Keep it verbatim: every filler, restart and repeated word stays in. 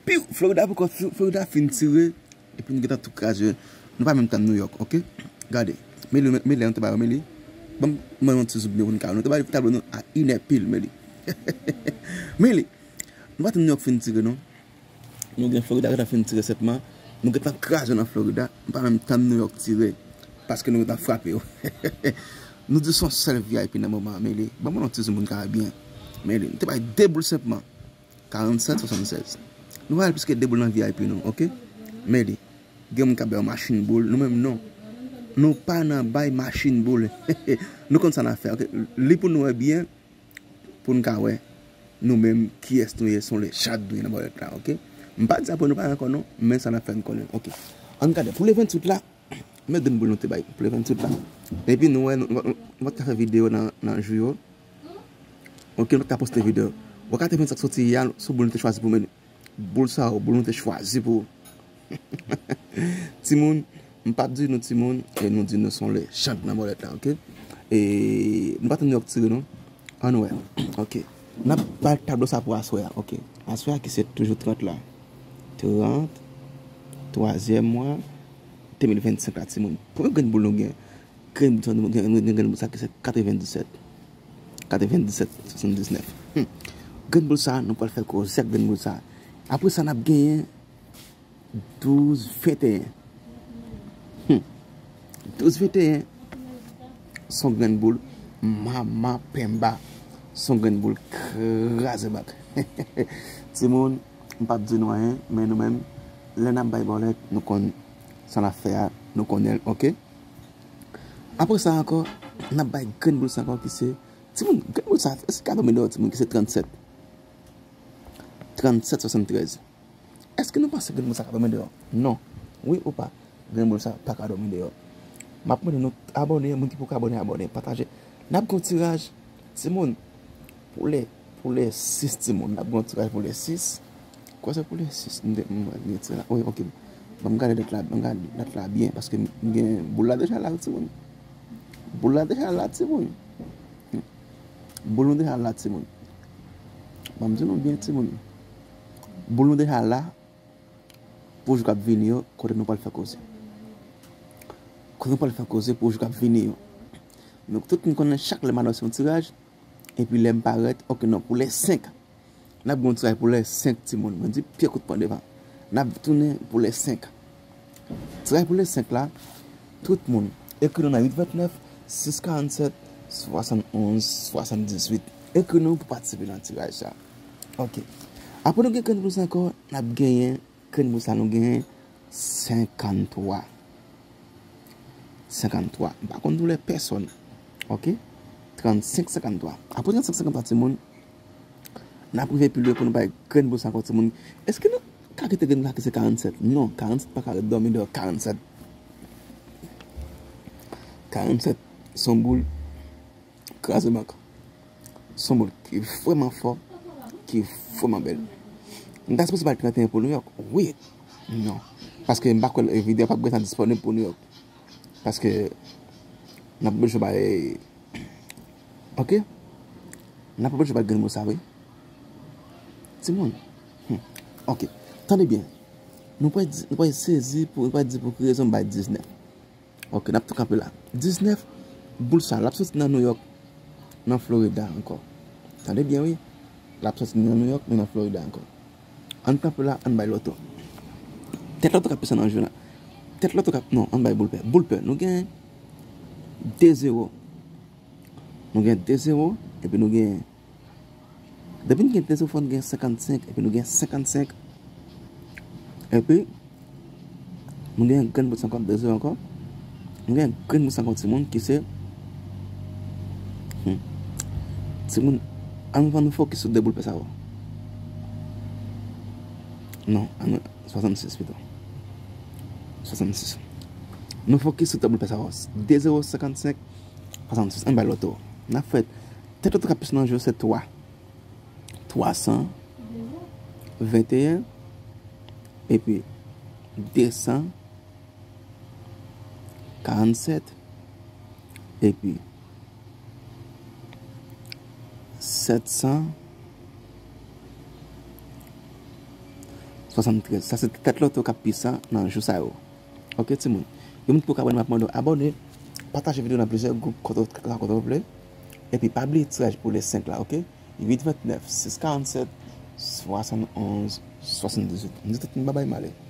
Piw! Florida poko, Florida fin tire. Epi nou gentan tou kraze. Nou pa menm tann New York, oke? Gade. Meli, Meli, nou te ba yo, Meli. Ban m, ban m yon ti zoom pou nou ka wè. Nou te ba tablo nou a inè pil, Meli. Meli, nou pa tann New York fin tire, non. Nou gen Florida gentan fin tire sètman. Nou gentan kraze nan Florida. Nou pa menm tann New York tire. Paske nou gentan frape yo. Nou di se yon sèl V I P nan moman an, Meli. Ban mwen yon ti zoom pou n ka wè byen. Meli, nou te bay de boul senpman. Karannsèt swasannsèz. Nou pa al plis ke de boul nan V I P nou, oke? Meli, gen moun k ap bay yon machin boul. Nou menm non. Nou pa nan bay machin boul. Nou konn sa n ap fè, oke? Li pou nou wè byen. Pou n ka wè nou menm kiyès nou ye, se yon lechad nou ye nan bòlèt la, oke? M pa di sa pou nou pa ankò non, men sa n ap fè n konnen, oke? Ann gade, pou le venntuit la, men de boul nou te bay pou le venntuit la. Epi nou wè, nou, nou, nou pa t ka fè videyo nan, nan jou yo. Oke, nou pa t ka poste videyo. Wè katrevennsèt soti ya, sou boul nou te chwazi pou mete. Boul sa yo, boul nou te chwazi pou timoun, m p ap di nou timoun, e nou di nou se yon lechad nan bòlèt la, oke? E nou pa tann New York tire non. Ann wè. Oke. N ap bay tablo sa pou aswè a, oke? Aswè a ki se toujou trant la. Trant, twazyèm mwa, de mil vennsenk la, timoun. Premye grenn boul nou gen. Grenn boul sa, nou gen, nou gen grenn boul sa ki se katrevendisèt. Katrevendisèt, swasanndiznèf. Hmm. Grenn boul sa, nou pral fè koze ak grenn boul sa. Apre sa, n ap genyen douz venteyen. Hmm. Douz venteyen. Se yon grenn boul. Mama penba. Se yon grenn boul kraze bak. Timoun, m p ap di nou anyen, men nou menm, lè n ap bay bòlèt, nou konn sa n ap fè a, nou konnen l, oke? Apre sa ankò, n ap bay grenn boul sa ankò ki se, timoun, grenn boul sa, èske ka dòmi deyò, timoun, ki se trannsèt? Trannsèt swasanntrèz. Èske nou panse grenn boul sa ka dòmi deyò? Non. Wi ou pa, grenn boul sa pa ka dòmi deyò. M ap mande nou abòne, moun ki poko abòne, abòne, pataje. N ap gen yon tiraj, timoun, pou le, pou le sis, timoun. N ap gen yon tiraj pou le sis. Kwè se pou le sis, m te, m, m, m, tiraj la. Wi, oke. Ban m gade dat la, ban m gade dat la byen, paske m gen boul la deja la, timoun. Boul la deja la, timoun. Boul nou deja la, timoun. Ban m di nou byen, timoun. Boul nou deja la pou jou k ap vini yo, kote nou pral fè koze. Kote nou pral fè koze pou jou k ap vini yo. Nou tout nou konnen chak lè m anonse yon tiraj, epi lè m parèt, oke, non, pou le senk. N ap gen yon tiraj pou le senk, timoun. Mwen di pye kout pwen devan. N ap tounen pou le senk. Tiraj pou le senk la, tout moun, ekri nou nan uit vennèf, sis karannsèt, swasannonz, swasanndizuit. Ekri nou pou patisipe nan tiraj sa. Oke. Apre nou gen grenn boul sa ankò, n ap genyen grenn boul sa nou genyen senkanntwa. Senkanntwa. M pa konn doulè pèsòn. Oke? Trannsenk, senkanntwa. Apre trannsenk, senkanntwa, timoun, n ap rive pi lwen pou nou bay grenn boul sa ankò, timoun. Èske nou ka kite grenn boul sa ki se karannsèt? Non, karannsèt pa ka ret dòmi deyò karannsèt. Karannsèt, se yon boul kraze bank. Se yon boul ki vrèman fò, ki vrèman bèl. M ta sipoze bay trannteyen pou New York? Wi. Non. Paske m pa kwè videyo p ap gentan disponib pou New York. Paske n ap bezwen bay, oke? N ap bezwen bay grenn boul sa, wi. Timoun. Hmm. Oke. Tande byen. Nou pral di, nou pral sezi pou, nou pral di pou ki rezon m bay diznèf. Oke, n ap tou kanpe la. Diznèf, boul sa, l ap soti nan New York, nan Florida ankò. Tande byen, wi. L ap soti nan New York, men nan Florida ankò. Ann kanpe la, ann bay loto. Tèt loto k ap pase nan jou la. Tèt loto k ap, non, ann bay boul pè. Boul pè, nou gen de zewo. Nou gen de zewo, epi nou gen Depi n gen de zewo, fò n gen senkannsenk, epi nou gen senkannsenk. Epi, nou gen grenn boul sa ankò, de zewo ankò. Nou gen grenn boul sa ankò, timoun, ki se, hmm. Timoun, ann, ann nou fokis sou de boul pè sa yo. Non, ann, swasannsis pito. Swasannsis. Nou fokis sou de boul pè sa yo. De zewo, senkannsenk, swasannsis. Ann bay loto. N ap fè tèt loto k ap pase nan jou se twa. Twa san venteyen, epi de san karannsèt, epi sèt san, swasanntrèz. Sa se tèt loto k ap pisa nan jou sa yo. Ok, timoun. Yon moun ki poko abòne, m ap mande w abòne, pataje videyo nan plizyè gwoup kote w ka, kote w vle. Epi pa bliye tiraj pou le senk la, ok? Uit vennèf, sis karannsèt, swasannonz, swasanndizuit. M di tout moun babay, m ale.